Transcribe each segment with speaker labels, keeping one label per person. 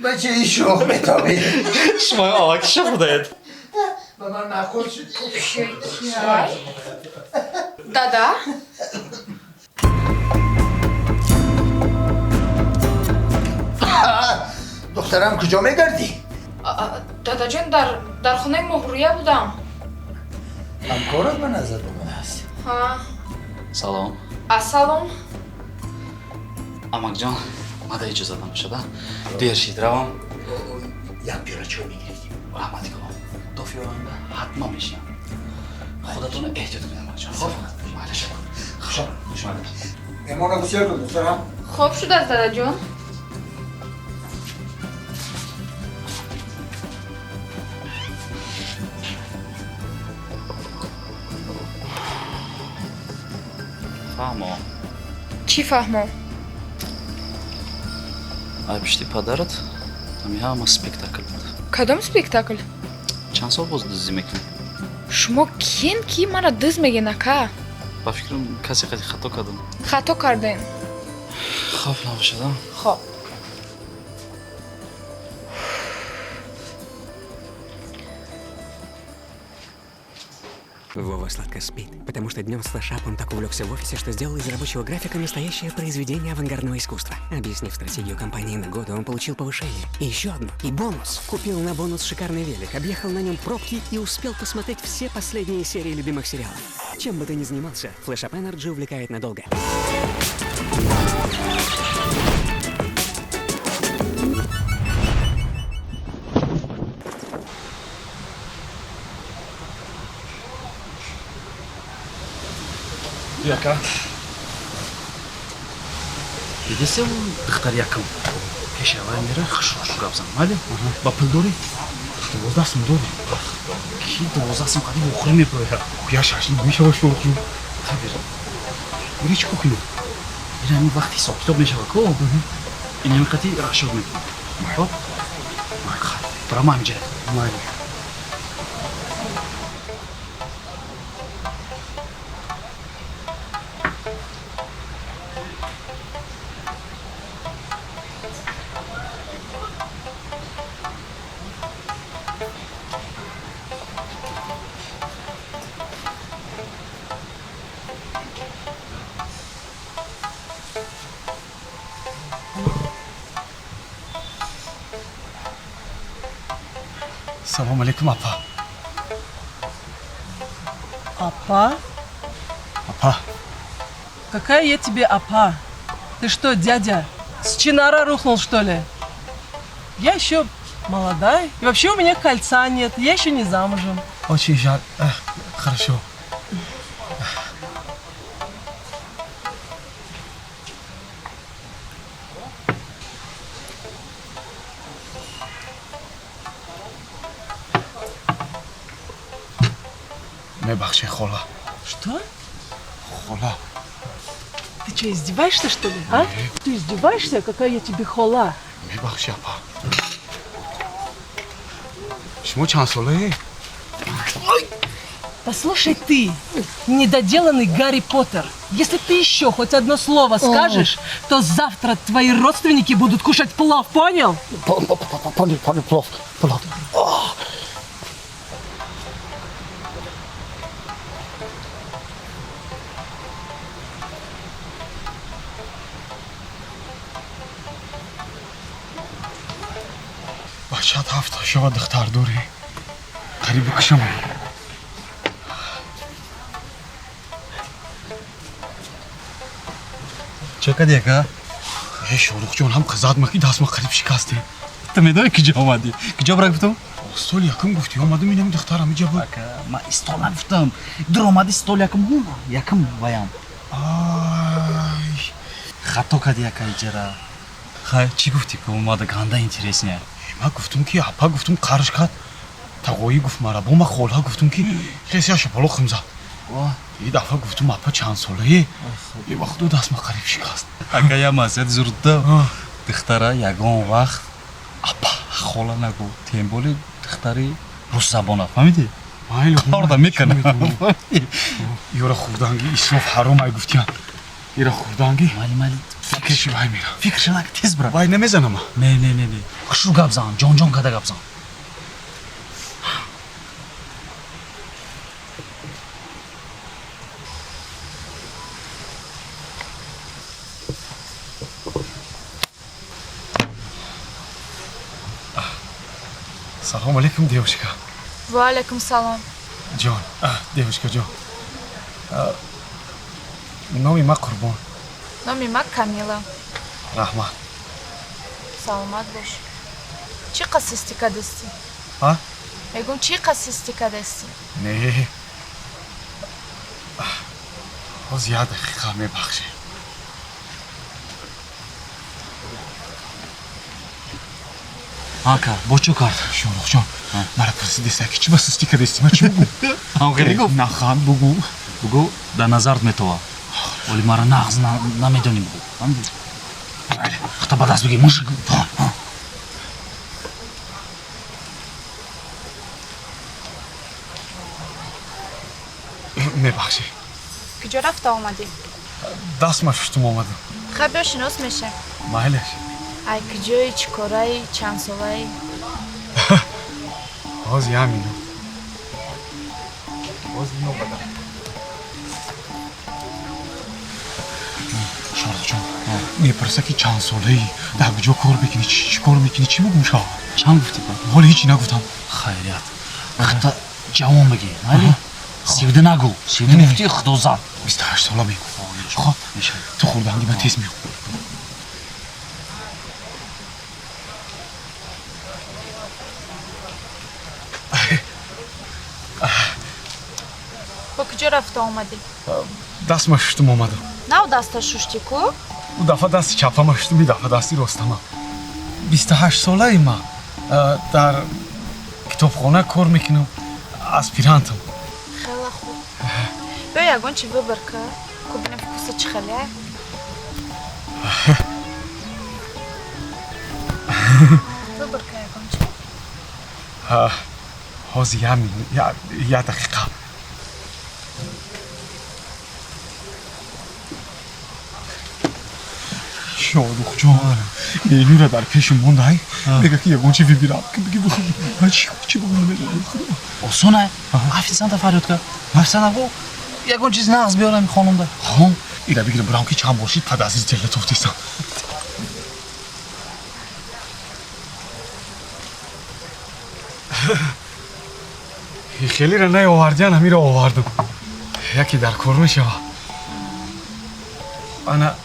Speaker 1: Бачаи шӯх метобӣ.
Speaker 2: Шумо оваки шӯх будаед.
Speaker 1: Ба ман маъқул шуд.
Speaker 3: Дада?
Speaker 1: Духтарам, куҷо мегардӣ?
Speaker 3: Дадаҷон, дар хонаи Моҳрӯя будам.
Speaker 1: Ҳамкорат ба назар омадааст.
Speaker 3: Ҳа.
Speaker 2: Салом.
Speaker 3: Ассалом.
Speaker 2: Амакҷон, мада иҷозат намешуда, дер шид, равам.
Speaker 1: Як пиёла чой мегирифтем.
Speaker 2: Раҳмати калом, дофи оянда ҳатман мешинам. Худатонро эҳтиёт кунед, амакҷон. Хоб, майлаш.
Speaker 1: Хушо. Меҳмонро гусел кун, духтарам.
Speaker 3: Хоб шудааст, дадаҷон.
Speaker 2: Фаҳмо.
Speaker 3: Чӣ фаҳмо?
Speaker 2: Ай пишти падарат ҳами ҳама спектакл буд.
Speaker 3: Кадом спектакл?
Speaker 2: Чанд сол боз дуздӣ мекунӣ?
Speaker 3: Шумо киен, ки мара дузд мегӯен, ака?
Speaker 2: Ба фикрам, касе қади хато кардам.
Speaker 3: Хато кардем.
Speaker 2: Хоб набошада.
Speaker 3: Хоб.
Speaker 4: Вова сладко спит, потому что днем с Flash Up он так увлекся в офисе, что сделал из рабочего графика настоящее произведение авангардного искусства. Объяснив стратегию компании на годы, он получил повышение. И еще одно. И бонус. Купил на бонус шикарный велик, объехал на нем пробки и успел посмотреть все последние серии любимых сериалов. Чем бы ты ни занимался, Flash Up Energy увлекает надолго.
Speaker 2: Яка, дидесев, духтар якам пеши аввал мера, хушу хушу гап зан, майли. Ба пул дорӣ?
Speaker 5: 12 сум дорӣ.
Speaker 2: Ки 12 сум қади охирӣ меброяд.
Speaker 5: Я шашлик мешава, шӯхҷу.
Speaker 2: Табир.
Speaker 5: Ири чӣ кунем?
Speaker 2: Ин ҳамин вақт ҳисоб китоб мешава ку, ин ҳамин қати расчёт мекунем. Хоб, барама ҳамиҷа.
Speaker 5: Майли. Салом алейкум, апа.
Speaker 6: Апа?
Speaker 5: Апа.
Speaker 6: Какая я тебе апа? Ты что, дядя, с чинара рухнул, что ли? Я еще молодая. И вообще у меня кольца нет. Я еще не замужем.
Speaker 5: Очень жаль. Эх, хорошо. Мебахшед, хола.
Speaker 6: Что?
Speaker 5: Хола.
Speaker 6: Ты что, издеваешься, что ли? А? Ты издеваешься? Какая я тебе хола?
Speaker 5: Мебахшед, апа. Шумо чанд солае?
Speaker 6: Послушай ты, недоделанный Гарри Поттер, если ты еще хоть одно слово скажешь, то завтра твои родственники будут кушать плов, понял?
Speaker 5: Понял, понял, плов, плов. Бачат ҳафта шава, духтар дорӣ, қариб бикушам.
Speaker 2: Чо кади, ака?
Speaker 5: Э, Шоҳрухҷон, ҳам қизат маки, дастма қариб шикастем.
Speaker 2: Ту медонӣ, куҷо омадӣ? Куҷо бира гуфтам?
Speaker 5: Стол якум гуфтӣ, омадам, инам духтар ҳамиҷа буд.
Speaker 2: Ака, ман стол нагуфтам. Дуромади, стол якум, якум ваям.
Speaker 5: Ай.
Speaker 2: Хато кади, ака, иҷара. Хай, чӣ гуфтӣ, ки омада ганда интересния?
Speaker 5: Ман гуфтум, ки апа гуфтум, қарш кард, тағоӣ гуфт мара, бо ма хола гуфтум, ки хеся шапало химзад. И дафъа гуфтум, апа, чанд солае, е, ба худо, дастма қариб шикаст.
Speaker 2: Ака, я маслиҳати зурда: духтара ягон вақт апа, хола нагӯ, тем более духтари русзабона, фаҳмидӣ?
Speaker 5: Майли.
Speaker 2: Корда мекунам.
Speaker 5: Ёра хурданги исроф ҳаром ай гуфтиян, ира хурданги.
Speaker 2: Майли, майли.
Speaker 5: Фикрши вай мера.
Speaker 2: Фикрши нак, тез бира.
Speaker 5: Вай намезанама.
Speaker 2: Не, не, не, не. Хушрӯ гап зан, ҷонҷон када гап зан.
Speaker 5: Салом алейкум, девушка.
Speaker 3: Ва алайкум салом.
Speaker 5: Ҷон, девушка ҷон. Номи ма Қурбон.
Speaker 3: Номи ма Камила.
Speaker 5: Раҳмат.
Speaker 3: Саломат бош. Чӣ қасисти кадастӣ?
Speaker 5: А?
Speaker 3: Мегум, чӣ қасисти кадастӣ?
Speaker 5: Не. Ҳоз як дақиқа мебахшед.
Speaker 2: Ака, бо чӣ кард?
Speaker 5: Шоҳрухҷон, мара пурсидеста ки чӣ ба сустӣ кардести, ман чӣ бугӯ?
Speaker 2: Ҳамхелӣ гуфт?
Speaker 5: Нахан бугӯ.
Speaker 2: Бугӯ, дар назарт метова. Оли мара нағз намедонӣ бугӯ. Фаҳмидӣ? Хата ба даст бигир, мушик.
Speaker 5: Мебахшед.
Speaker 3: Куҷо рафта омадӣ?
Speaker 5: Даст ма шуштум омадам.
Speaker 3: Хай, биё, шинос мешем.
Speaker 5: Майлаш.
Speaker 3: Ай куҷои, чӣ кораи, чанд солаи?
Speaker 5: Ҳоз як минут. Ҳоз меомадам. Шоҳрухҷон, мепурса ки чанд солаӣ, дар куҷо кор мекунӣ, чӣ кор мекунӣ, чӣ бугум шав?
Speaker 2: Чанд гуфтӣ ба?
Speaker 5: Ҳоле ҳечи нагуфтам.
Speaker 2: Хайрият. Хата ҷавон бигӣ, майли? Сивда нагӯ. Сивда гуфтӣ, худо зад.
Speaker 5: 28 сола мегӯ. Хоб, ту хурданги ба тез меёб.
Speaker 3: Бо куҷо рафта омадӣ?
Speaker 5: Даст ма шуштум омадам.
Speaker 3: Нав даста шуштӣ ку?
Speaker 5: Ӯ дафъа дасти чапама шуштум, и дафъа дасти ростама. 28 солаи ма. Дар китобхона кор мекунам, аспирантам.
Speaker 3: Хеле хуб. Биё, ягон чи выбор ка, ку бинем вкуса чӣ хеле. Выбор ка ягон чи.
Speaker 5: Ҳозир як минут, як дақиқа. Шоҳрухҷон, менюра дар пеши мондай, мега ки ягон чи выбирам, ки биги бихӯрам. Чӣ бугум намедонам.
Speaker 2: Осона, официанта фарёд кар. Официанта гу, ягон чиз нағз биёрам хонумда.
Speaker 5: Хон, ира бигирам бирам ки чанд бошид подозрительно тофтесам. Хелира наовардиан, ҳамиро овардам. Яке дар кор мешава. Ана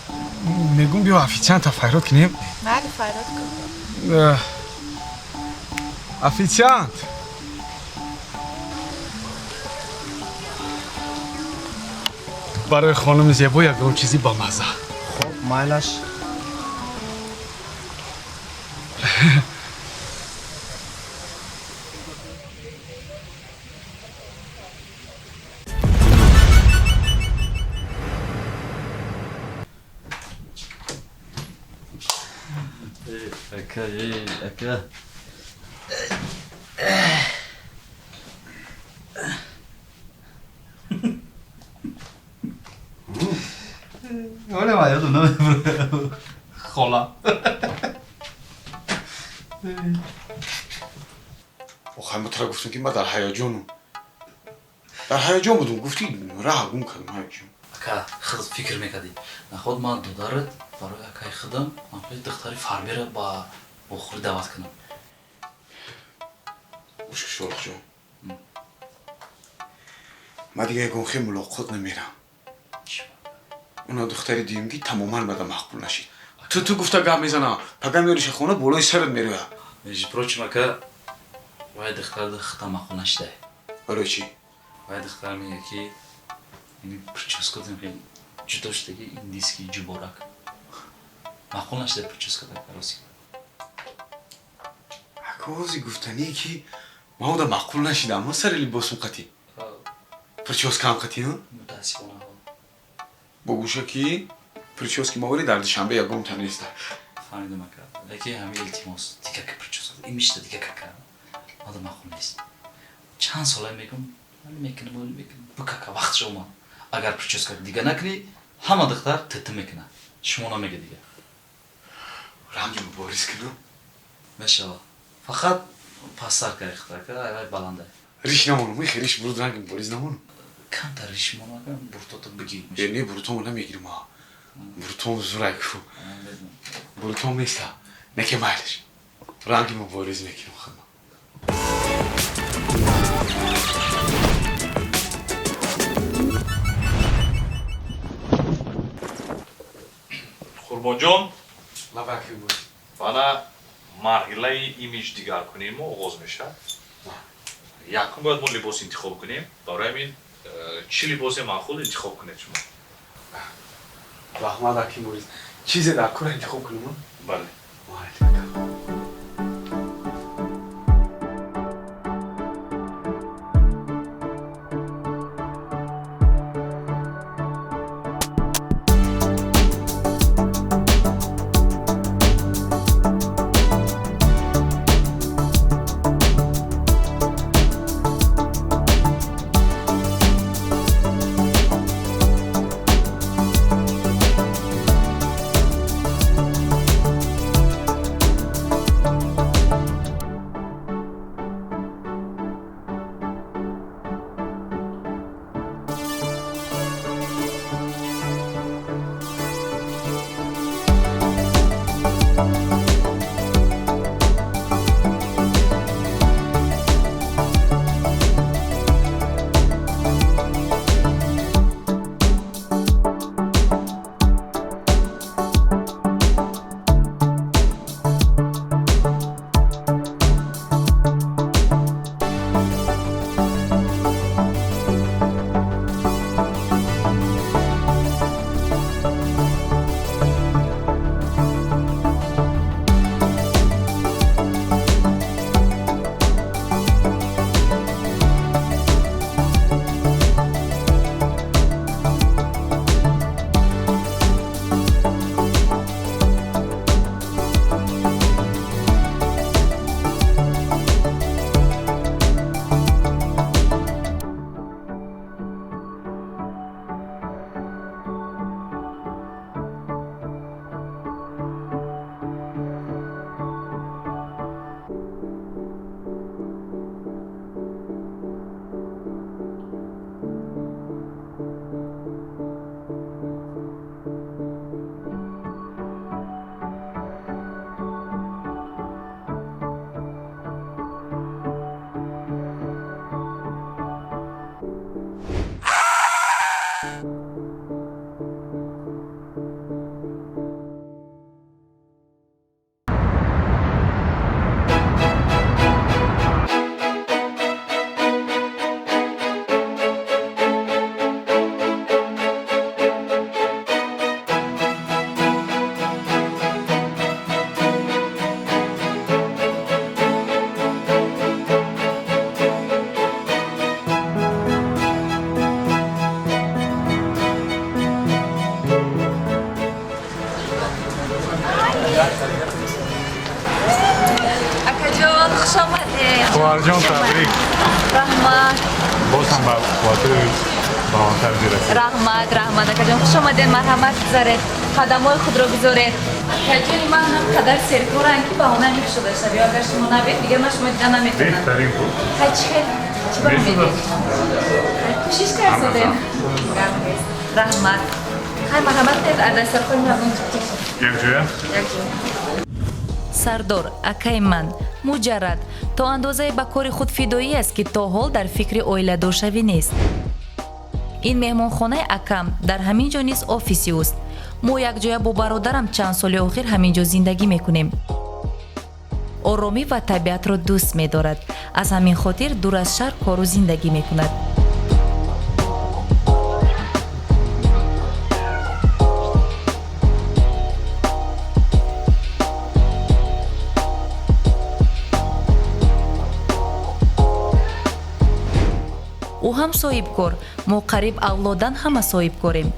Speaker 5: мегум, биё официанта фарёд кунем.
Speaker 3: Майли, фарёд кун.
Speaker 5: Официант! Барои хонуми зебо ягон чизи бамаза.
Speaker 1: Хоб, майлаш.
Speaker 2: Ака, эй, ака. Оле ма ёдам намебурам. Хола.
Speaker 5: Охай, ма тура гуфтам ки ма дар ҳаяҷонам. Дар ҳаяҷон будум, гуфтӣ раҳ гум кардам ҳаяҷон.
Speaker 2: Ака, худ фикр мекардӣ. Наход ман додарат барои акаи худам ман духтари фарбера ба бохӯрӣ даъват кунам.
Speaker 5: Гӯш кун, Шоҳрухҷон. Ман дига ягон хел мулоқот намерам. Уна духтари дуюмгӣ тамоман мада маъқул нашид. Ту гуфта гап мезанам, пага меориша хона, болои сарат мерояд.
Speaker 2: Между прочим, ака, вай духтар худам маъқул нашидай.
Speaker 5: Барои чӣ?
Speaker 2: Вай духтар мега ки ими прическа ҷудо шудаги индийский ҷуборак. Маъқул нашидай прическа роси.
Speaker 5: Ака, ҳози гуфтание ки ман уда маъқул нашидам, ма сари либосум қатӣ. Прическаам қатӣ,
Speaker 2: Мутаассифона.
Speaker 5: Бо гӯша ки прически ма вале дар Душанбе ягонта неста.
Speaker 2: Фаҳмидам, ака. Лекин ҳами илтимос, дига ка прическа, имишта дига кака. Мада маъқул нест. Чанд сола мегум, вале мекунам, вале мекунам. Букака вақтш омад. Агар прическа дига накунӣ, ҳама духтар тт мекунад. Шумо намега дига.
Speaker 5: Ранги мубориз кунам?
Speaker 2: Мешава. Фақат пасттар кай хитака, ай баландай.
Speaker 5: Риш намонам, ихе риш буруд ранги мубориз намонам.
Speaker 2: Камтар риш монага, буртото бигир.
Speaker 5: Э, не, бурутомо намегирам, а. Бурутом зурай ку. Бурутом неста. Неке майлиш. Ранги мубориз мекунам худам.
Speaker 7: Қурбонҷон,
Speaker 5: Лабаки мубориз.
Speaker 7: Бана марҳилаи имиҷ дигаркунии мо оғоз мешавад. Якум бояд мо либос интихоб кунем. Барои ҳамин чӣ либосе маъқул интихоб кунед шумо?
Speaker 5: Раҳмат, аки мубориз. Чизе дар кора интихоб кунем?
Speaker 7: Бале.
Speaker 5: Майли.
Speaker 3: Акаҷон, хуш омадед.
Speaker 8: Хоҳарҷон, табрик.
Speaker 3: Раҳмат.
Speaker 8: Боз ҳам ба қувватои баландтар бирасед.
Speaker 3: Раҳмат, раҳмат, акаҷон, хуш омадед, марҳамат гузаред. Қадамҳои худро бигзоред. Акаҷони ман ҳам қадар серкоранд, ки баҳона мекушода шав. Ё агар шумо набед, дигар ман шумо дида наметавонам.
Speaker 8: Беҳтарин буд.
Speaker 3: Хай, чӣ хел? Чӣ ба медед? Хай, кӯшиш кард-содем. Раҳмат. Хай, марҳамат кунед, аз дастархони мардум чашед.
Speaker 8: Якҷоя?
Speaker 3: Якҷоя. Сардор, акаи ман, муҷаррад, то андозае ба кори худ фидоӣ аст, ки то ҳол дар фикри оиладоршавӣ нест. Ин меҳмонхонаи акам дар ҳамин ҷо низ офиси ӯст. Мо якҷоя бо бародарам чанд соли охир ҳамин ҷо зиндагӣ мекунем. Оромӣ ва табиатро дӯст медорад. Аз ҳамин хотир дур аз шаҳр кору зиндагӣ мекунад. Ӯ ҳам соҳибкор, мо қариб авлодан ҳама соҳибкорем.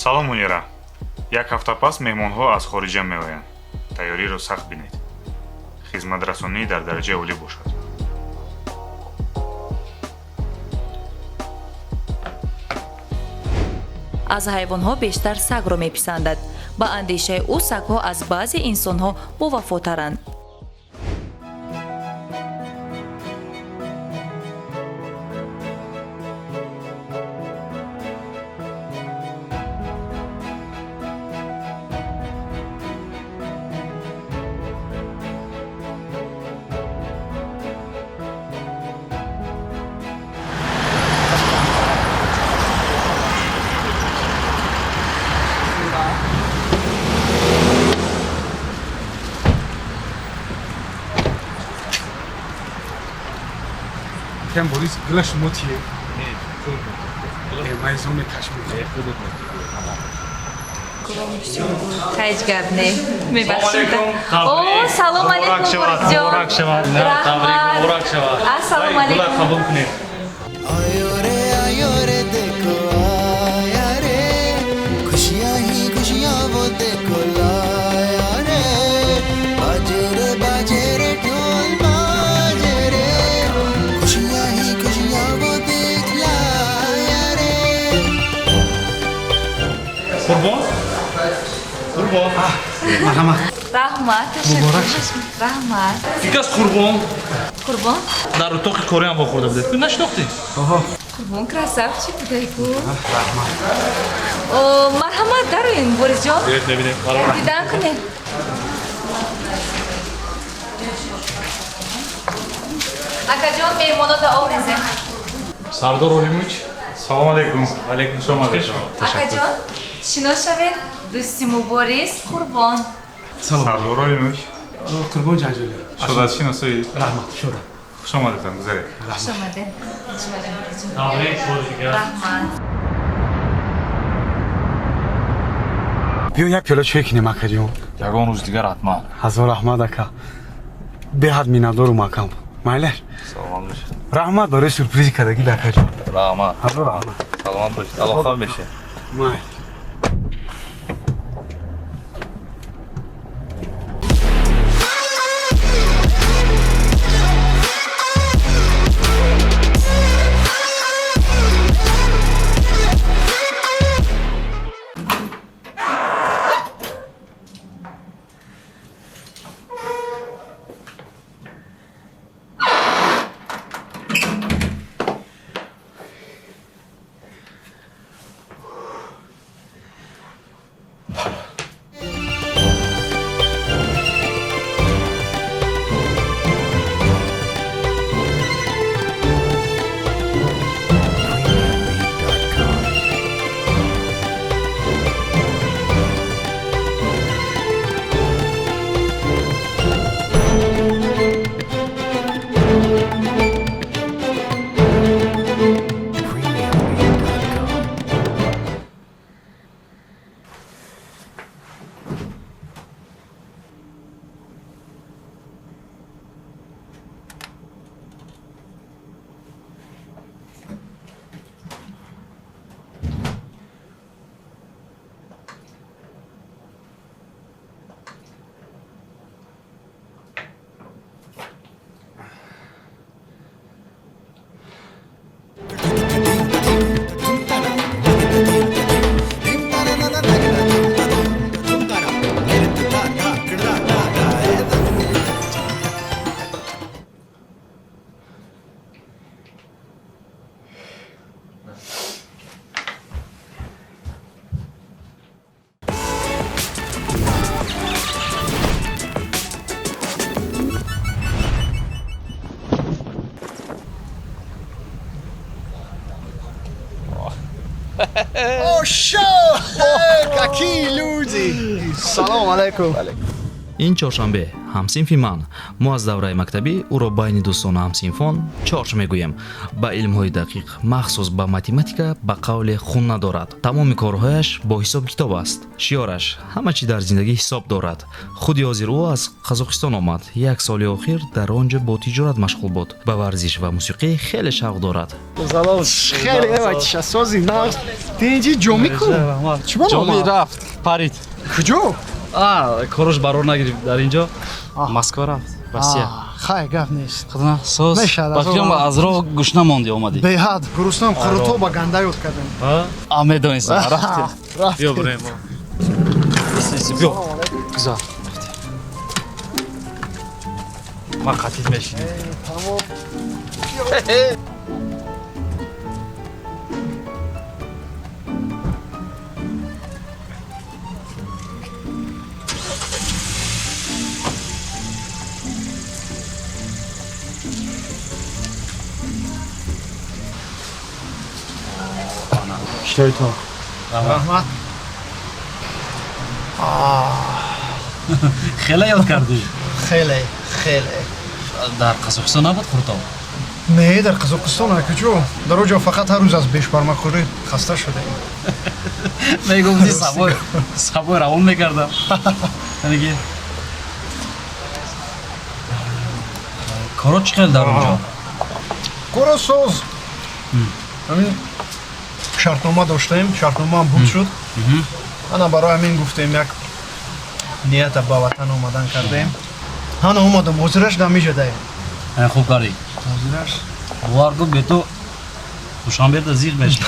Speaker 8: Салом, Мунира. Як ҳафта пас меҳмонҳо аз хориҷа меоянд. Тайёриро сахт бинед. Хизматрасонӣ дар дараҷаи олӣ бошад.
Speaker 3: Аз ҳайвонҳо бештар сагро меписандад. Ба андешаи ӯ, сагҳо аз баъзе инсонҳо бовафотаранд.
Speaker 5: Кем Борис, гила шумо тие? Майзон мекашм.
Speaker 3: Ҳеҷ гап не, мебахшед. О, салом алейкум, Борисҷон.
Speaker 7: Муборак шавад.
Speaker 3: Ассалому алейкум.
Speaker 7: Қабул кунед. Қурбон, Қурбон.
Speaker 5: Марҳамат.
Speaker 3: Раҳмат, ташаккур, раҳмат.
Speaker 7: Ин кас Қурбон.
Speaker 3: Қурбон.
Speaker 7: Дар утоқи кориам вохӯрда будед, нашинохтед?
Speaker 3: Қурбон красавчик будай-ку. Марҳамат, дароен, Борисҷон.
Speaker 7: Биёед, мебинем.
Speaker 3: Дидан кунед. Акаҷон, меҳмонота орезем.
Speaker 7: Сардор Олимович.
Speaker 8: Салом алейкум.
Speaker 7: Алейкум.
Speaker 8: Хуш омадед.
Speaker 3: Акаҷон, шинос шавед, дӯсти Мубориз Қурбон.
Speaker 8: Сардор Олимович.
Speaker 5: Қурбон Ҷанҷоли.
Speaker 8: Шод аз шиносоӣ.
Speaker 5: Раҳмат, шодам.
Speaker 8: Хуш омадетон, гузаред.
Speaker 3: Хуш омадед. Хуш омадед, Борисҷон.
Speaker 7: Табрик бори дигар.
Speaker 3: Раҳмат.
Speaker 5: Биё, як пиёла чой кунем, акаҷон.
Speaker 7: Ягон рӯз дигар ҳатман.
Speaker 5: Ҳазор раҳмат, ака. Беҳад миннатдорум, акам. Майлаш.
Speaker 7: Саломат бошед.
Speaker 5: Раҳмат барои сюрпризи кардагӣ, акаҷон.
Speaker 7: Раҳмат.
Speaker 5: Ҳазор раҳмат.
Speaker 7: Саломат бошед, алоқа мешед.
Speaker 5: Майл.
Speaker 1: О, шо! Какие люди! Салом алейкум.
Speaker 2: Ин Чоршанбе ҳамсинфи ман. Мо аз давраи мактабӣ ӯро байни дӯстону ҳамсинфон Чорш мегӯем. Ба илмҳои дақиқ, махсус ба математика, ба қавле хун надорад. Тамоми корҳояш бо ҳисоб китоб аст. Шиёраш: ҳама чӣ дар зиндагӣ ҳисоб дорад. Худи ҳозир ӯ аз Қазоқистон омад. Як соли охир дар он ҷо бо тиҷорат машғул буд. Ба варзиш ва мусиқӣ хеле шавқ дорад.
Speaker 1: Хеле часози нағз. Тинҷи ҷомӣ ку? Чӣ бо
Speaker 2: Ҷомӣ рафт, парид.
Speaker 1: Куҷо?
Speaker 2: Корош барор нагирифт дар ин ҷо. Москва рафт, Россия.
Speaker 1: Хай, гап нест.
Speaker 2: Худо соз.
Speaker 1: Мешавад,
Speaker 2: Ба фикрам аз роҳ гушна монди омадӣ.
Speaker 1: Беҳад гуруснам, қурутоб ба ганда ёд кардем.
Speaker 2: А, медонистам. Рафтем.
Speaker 1: Рафтем.
Speaker 2: Биё бирем. Биё. Гузар. Ман қатид мешинем.
Speaker 1: Тамом.
Speaker 5: Иштоитон.
Speaker 1: Раҳмат.
Speaker 2: Хеле ёд кардӣ.
Speaker 1: Хеле, хеле.
Speaker 2: Дар Қазоқистон набуд қурутоб?
Speaker 1: Не, дар Қазоқистон куҷо? Дар оҷо фақат ҳар рӯз аз бешбармақхӯрӣ хаста шудаем.
Speaker 2: Мегуфти сабой сабой равон мекардам. Яъне ки коро чӣ хел дар онҷо?
Speaker 1: Коро соз. Ҳамин шартнома доштем, шартномаам буд шуд. Ана барои ҳамин гуфтем як нията ба ватан омадан кардем. Ҳана омадам, ҳозираш дар мижадаем.
Speaker 2: Хуб кардӣ.
Speaker 1: Ҳозираш.
Speaker 2: Бовар кун, бе ту Душанбеда зиқ мешид.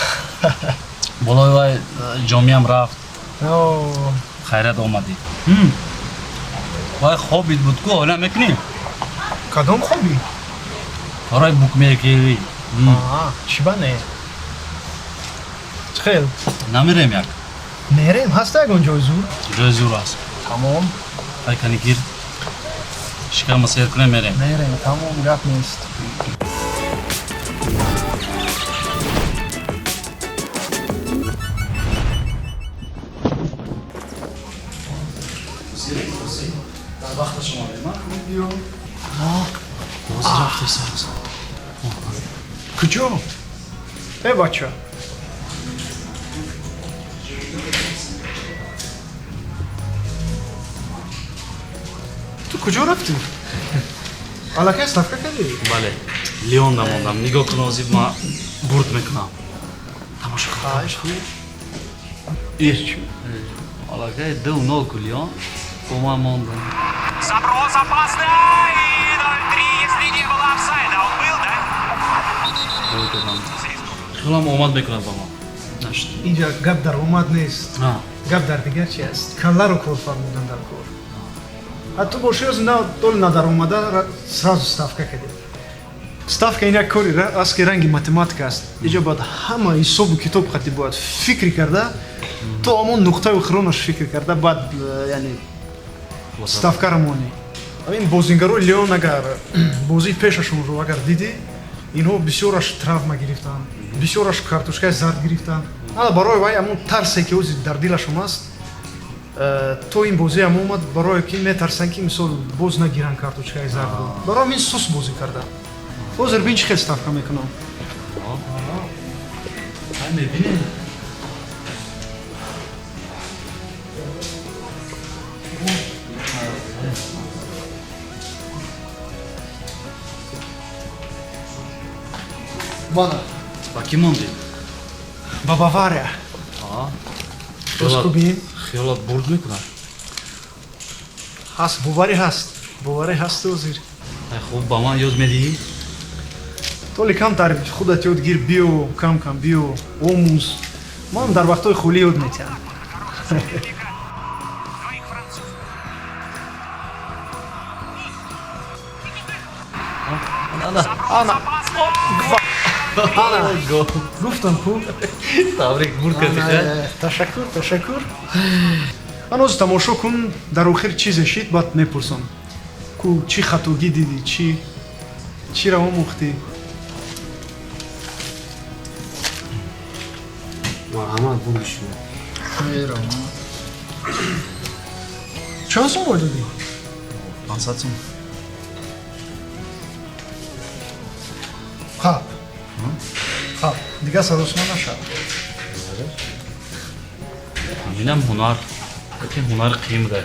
Speaker 2: Болои вай ҷомиам рафт. Хайрат омадӣ. Вай хобит буд ку, оила мекунӣ?
Speaker 1: Кадом хоби?
Speaker 2: Кораи букмекерӣ.
Speaker 1: Чӣ ба не? Хел.
Speaker 2: Намерем як?
Speaker 1: Мерем, ҳаст ягон ҷои зур?
Speaker 2: Ҷои зур аст.
Speaker 1: Тамом.
Speaker 2: Ай кани гир. Шикама сер кунем, мерем.
Speaker 1: Мерем, тамом, гап нест.
Speaker 2: Дар вақташ омадем, а? Биё. Боз рафтесам.
Speaker 1: Куҷо? Э, бача. Ту куҷо рафтӣ? Аллакай ставка кардӣ?
Speaker 2: Бале. Леон намондам. Нигоҳ кун, ҳозир ман бурд мекунам. Тамошо кун.
Speaker 1: Хайш, хуб.
Speaker 2: Аллакай 2-0 ку Леон. Бо ман мондам.
Speaker 9: Заброс опасно! И 0-3, если не было офсайда. Он был, да?
Speaker 2: Хелам омад мекунад ба ман. Нашуд.
Speaker 1: Инҷа гап дар омад нест. Гап дар дигар чи аст? Калларо кор фармудан дар кор. А ту боши оз на толи надаромада сразу ставка кардем. Ставка ин як кори аст, ки ранги математика аст. Иҷо бояд ҳама ҳисобу китоб қати бояд фикр карда, то ҳамон нуқтаи охиронаш фикр карда, баъд яъне ставкаро монӣ. Ҳамин бозингарои Леон агар бозии пешашонро агар дидӣ, инҳо бисёраш травма гирифтанд, бисёраш картошкаи зард гирифтанд. Ана барои вай ҳамон тарсе, ки ҳозир дар дилашон аст, то ин бозиам омад, барое ки метарсанд, ки мисол боз нагиранд карточкаи зардро. Барои ҳамин сус бозӣ кардам. Ҳозир бин, чӣ хел ставка мекунам.
Speaker 2: Мебинем.
Speaker 1: Мана.
Speaker 2: Ба кӣ мондӣ?
Speaker 1: Ба Бавария. Боз
Speaker 2: Хиёлат бурд мекунад?
Speaker 1: Ҳаст, боварӣ ҳаст. Боварӣ ҳаст ҳозир.
Speaker 2: Хуб, ба ман ёд медиҳӣ?
Speaker 1: Толи камтар худат ёд гир, биё, кам кам биё, омӯз. Ман дар вақтҳои холӣ ёд метиҳам. Ана. Ана. Гуфтам ку.
Speaker 2: Табрик, бурд кардӣ.
Speaker 1: Ташаккур, ташаккур. Ҳанӯз тамошо кун, дар охир чизе шид, баъд мепурсам. Ку чӣ хатогӣ дидӣ, чӣ чиро омӯхтӣ?
Speaker 4: Марҳамат, бурди шумо.
Speaker 1: Чанд сум бой додӣ?
Speaker 2: 500 сум.
Speaker 1: Хаб. Хаб. Дигар саросима нашав.
Speaker 2: Ҳаминам ҳунар, яке ҳунари қиин буда.